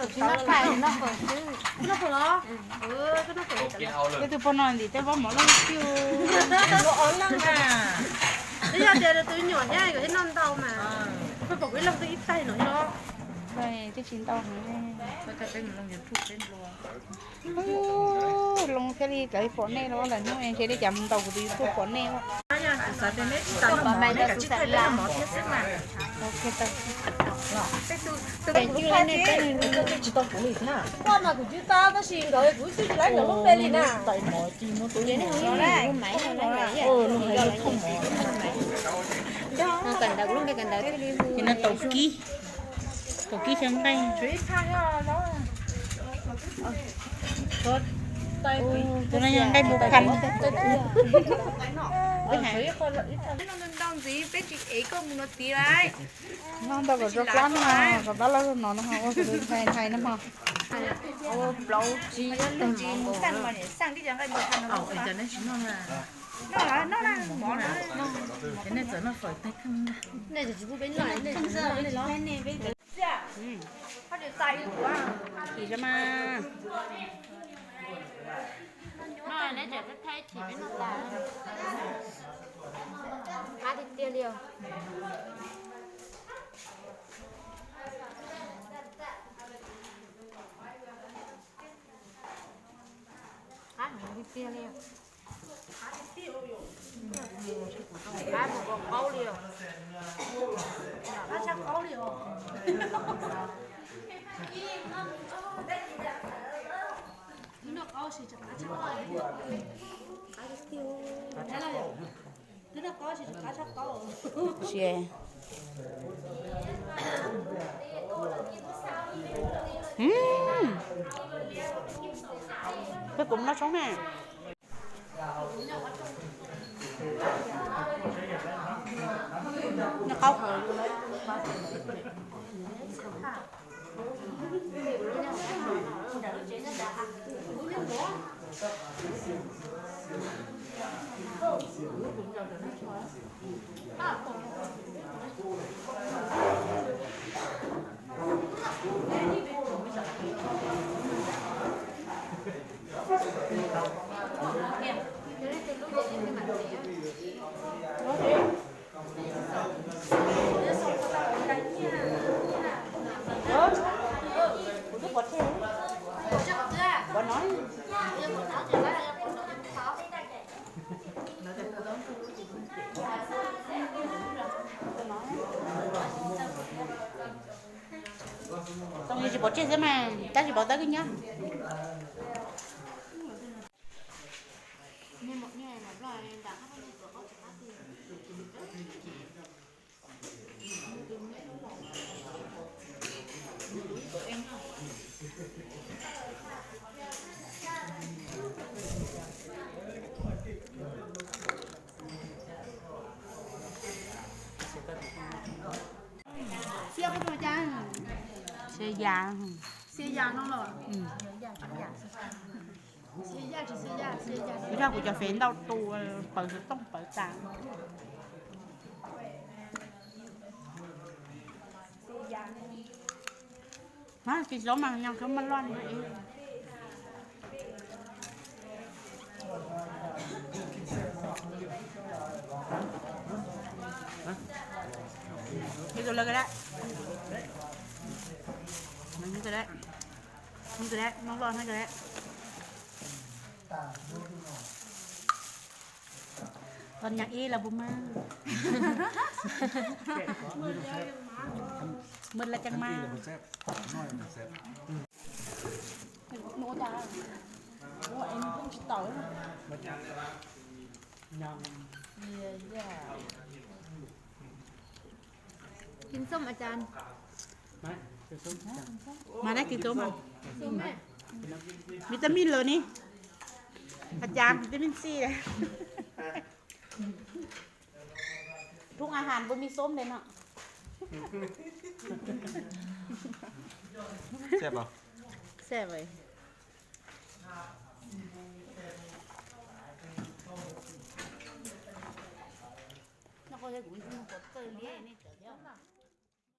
ນອກໄຂ່ ນອກເປີດຊື່ ນອກເປີດເນາະ ເອີ ກໍນອກເປີດ ກິນເອົາເລີຍ ກໍຄືພໍນອນດີ ແຕ່ວ່າໝໍລົງຄິວ ບໍ່ອອນຫຼັງນະ ແລ້ວຢ່າແຕ່ໂຕຫຍອດໃຫຍ່ກໍເຮັດນອນເຕົາມາ ໄປບອກໄວ້ຫຼັງຕົວອີກໃສ່ເນາະ ເນາະ ໄປຈະກິນເຕົາໃຫ້ ກໍຈະເປັນລົງຢູທູບເປັນ ໂອ້ ລົງເທື່ອນີ້ໄກພໍແນ່ແລ້ວ ວ່າແຫຼະ ນ້ອງເອງເຮັດໄດ້ຈຳເຕົາ ກໍໄປຢູທູບພໍແນ່ແລ້ວ ໂອເຄ ເຕົາ ໂຕນັ້ນຍັງໄດ້ບໍ່ທັນ ນ້ອງເຕົາກໍຈົບແລ້ວເນາະ ກໍບ້ານລາວນອນເນາະ ເວົ້າໄທ ໄທນຳເຮົາ ໂອ້ ເບົາຈີ ຈີນ ສັ່ງມານີ້ ສັ່ງທີ່ຈະໄດ້ບໍ່ທັນເນາະ ເອົາ ເອີ ຈະໄດ້ຊິນອນລະ ນອນລະ ນອນລະ ໝໍນອນລະ ເນາະ ຈະໄດ້ເຈີນອນຝອຍແຕກຂ້າງໜ້າ ແນ່ຈະຊິບໍ່ເປັນໜ້ອຍ ແນ່ຈະຊິບໍ່ເປັນໜ້ອຍ ອືມ ເຂົາຈະໃສ່ຢູ່ຕົວ ຂີ່ຈະມາ ມາແນ່ຈະໄທຂີ່ເປັນໜ້າຕາ ມາຕິດຕຽວ ອ່ະ ເປັນເປັນແລ້ວ ອືມ ກາຍບໍ່ບອກເຂົາແລ້ວ ກາຍເຂົາແລ້ວ ເຊຍ ອືມ ໄປກົມນະຊ່ອງແມ່ ເຂົ້າ Tông như chỉ bọt chết thế mà, ta chỉ bọt tới cái nhá. Sia ku tu jang. Sia jang. Sia jang no lo. Hmm. Sia jang, sia jang, sia jang. Sia jang ku ja fen dau tu, pau se tong pau tang. Sia jang. Hah, si Soma yang ke melon ni. Hah? Itu lagi dah. Ini ke dah. Ini ke dah, melon ke dah. ຕອນຫຍັງອີ່ລະບໍ່ມາ ໝົດແລ້ວຈັ່ງມາ ໝົດແລ້ວຈັ່ງມາ ອີ່ລະບໍ່ແຊບ ນ້ອຍມັນແຊບ ໂນດາ ໂອ້ ອັນນີ້ເພິ່ນຊິເຕົາ ຍຳ ເຢ້ ເຢ້ ກິນສົ້ມອາຈານ ມາ ກິນສົ້ມ ມາໄດ້ກິນສົ້ມ ສົ້ມແມ່ ວິຕາມິນເລີຍນີ້ ອາຈານ ວິຕາມິນຊີເລີຍ ທຸກອາຫານບໍ່ມີສົ້ມເດ້ເນາະ ແຊບບໍ່? ແຊບເວີຍ. ແລ້ວກໍເຮັດກູຊິມາກົດເຕີນີ້.